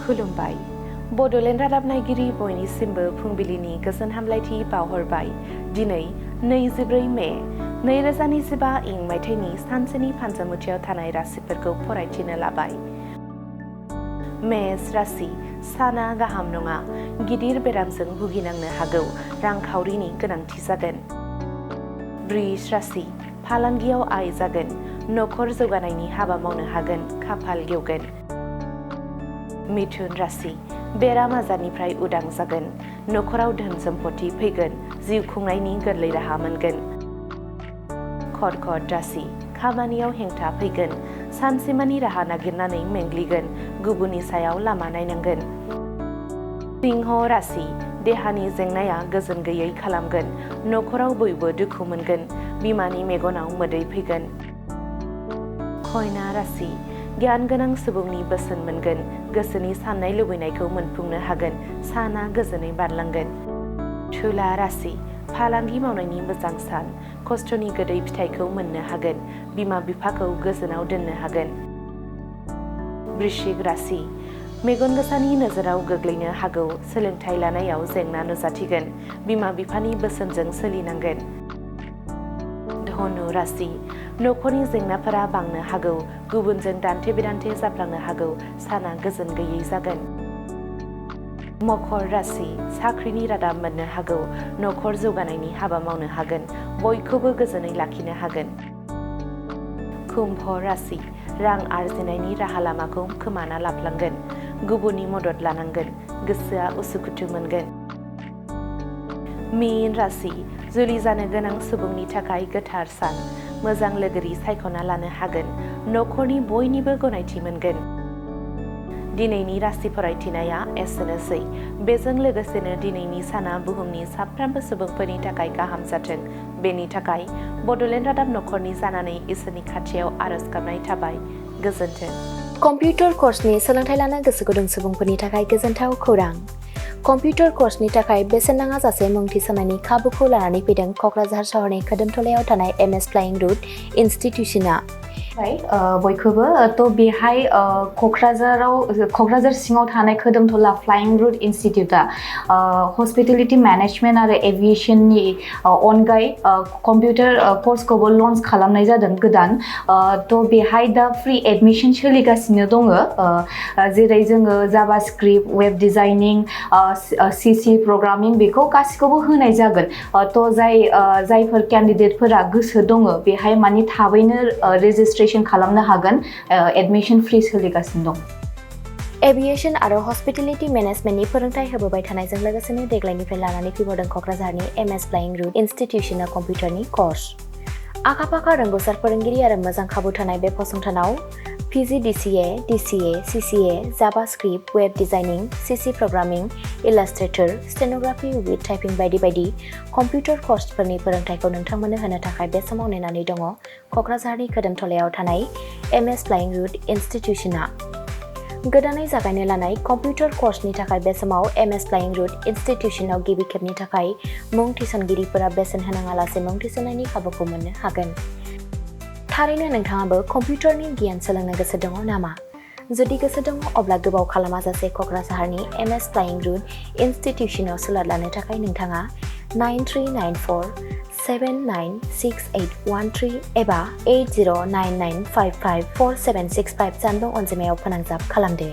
खुलुमबाय बड'लेण्ड रादाब नायगिरि बयनिसिमबो फुंबिलिनि गोजोन हामलायथि बावहरबाय। दिनै 24 मे 2025 इं मायथाइनि सानसेनि फानजामुथियाव थानाय राशिफोरखौ फरायथिनो लाबाय। मेष राशि साना गाहाम नङा, गिदिर बेरामजों भुगिनांनो हागौ, रांखावरिनि गोनांथि जागोन। वृष राशि फालांगियाव आय जागोन, नखर जौगानायनि हाबा मावनो हागोन, खाफाल गेवगोन। मिथुन राशि बेराम आजारनिफ्राय उदां जागोन, नखराव धोन सम्पति फैगोन, जिउ खुंनायनि गोरलै राहा मोनगोन। कर्कट राशि खामानियाव हेंथा फैगोन, सानसेमानि राहा नागिरनानै मेंग्लिगोन, गुबुननि सायाव लामा नायनांगोन। सिंह राशि देहानि जेंनाया गोजोन गैयै खालामगोन, नखराव बयबो दुखु मोनगोन, बिमानि मेगनाव मोदै फैगोन। कन्या राशि गियान गोनां सुबुंनि बोसोन मोनगोन, गोसोनि साननाय लुबैनायखौ मोनफुंनो हागोन, साना गोजोनै बारलांगोन। तुला राशि फालांगि मावनायनि मोजां सान, खस्थ'नि गोदै फिथाइखौ मोननो हागोन, बिमा बिफाखौ गोजोनाव दोननो हागोन। वृश्चिक राशि मेगन गोसानि नोजोराव गोग्लैनो हागौ, सोलोंथाइ लानायाव जेंना नुजाथिगोन, बिमा बिफानि बोसोनजों सोलिनांगोन। धनु राशि नखरनि जेंनाफोरा बांनो हागौ, गुबुनजों दान्थे बिदान्थे जाफ्लांनो हागौ, साना गोजोन गैयै जागोन। मकर राशि साख्रिनि रादाब मोननो हागौ, नखर जौगानायनि हाबा मावनो हागोन, बयखौबो गोजोनै लाखिनो हागोन। कुम्भ राशि रां आरजिनायनि राहा लामाखौ खोमाना लाफ्लांगोन, गुबुननि मदद लानांगोन, गोसोआ उसुखुथु मोनगोन। मीन राशि जुलि जानो गोनां सुबुंनि थाखाय गोथार सान, मोजां लोगोरि सायख'ना लानो हागोन, नखरनि बयनिबो गनायथि मोनगोन। दिनैनि राशि फरायथिनाया एसेनोसै। बेजों लोगोसेनो दिनैनि साना बुहुमनि साफ्रोमबो सुबुंफोरनि थाखाय गाहाम जाथों, बेनि थाखाय बड'लेण्ड रादाब नखरनि जानानै इसोरनि खाथियाव आरज गाबनाय थाबाय। गोजोन्थों। कम्पिउटार कर्सनि सोलोंथाइ लानो गोसो गुदुं सुबुंफोरनि थाखाय गोजोनथाव खौरां। कम्पिउटार कर्सनि थाखाय बेसेन नाङा जासे मुं थिसननायनि खाबुखौ लानानै फैदों क'क्राझार सहरनि खोदोमथलायाव थानाय MS फ्लाइंग रुट इनस्टिट्यूशना। बयखौबो बेहाय क'क्राझार सिङाव थानाय खोदोमथला फ्लाइंग रुट इनस्टिट्यूटआ हस्पिटेलिटी मेनेजमेन्ट आरो एभिएशननि अनगायै कम्पिउटार कर्सखौबो लन्च खालामनाय जादों गोदान। बेहाय दा फ्रि एडमिशन सोलिगासिनो दङ, जेरै जोङो JavaScript, web designing, CC programming बेखौ गासिखौबो होनाय जागोन। जायफोर केन्डिडेटफोरा गोसो दङ बेहाय माने थाबैनो रेजिस्ट्रेशन खालामनो हागोन, एडमिशन फ्रि सोलिगासिनो दं। एभिएशन आरो हस्पिटेलिटी मेनेजमेन्टनि फोरोंथाय होबोबाय थानायजों लोगोसेनो देग्लायनिफ्राय लानानै फैबावदों क'क्राझारनि MS फ्लाइंग रुट इनस्टिट्यूशना कम्पिउटारनि कर्स। आखा-फाखा रोंग'सार फोरोंगिरि आरो मोजां खाबु थानाय बे फसंथानाव PGDCA, DCA, CCA, JavaScript, web designing, CC programming, illustrator, stenography with typing बायदि बायदि कम्पिउटार कर्सफोरनि फोरोंथायखौ नोंथांमोननो होनो थाखाय बे समाव नेनानै दङ क'क्राझारनि खोदोमथलायाव थानाय MS फ्लाइंग रुट इनस्टिट्यूशना। गोदानै जागायनो लानाय कम्पिउटार कर्सनि थाखाय बे समाव MS फ्लाइंग रुट इनस्टिट्यूशनाव गिबि खेबनि थाखाय मुं थिसनगिरिफोरा बेसेन होनाङालासे मुं थिसननायनि खाबुखौ मोननो हागोन। थारैनो नोंथाङाबो कम्पिउटारनि गियान सोलोंनो गोसो दङ नामा? जुदि गोसो दङ अब्ला गोबाव खालामाजासे क'क्राझारनि MS फ्लाइंग रुट इनस्टिट्यूशनाव सुलाद लानो थाखाय नोंथाङा 9394 796813 एबा 8099554765 जानबुं अनजिमायाव फोनांजाब खालामदो।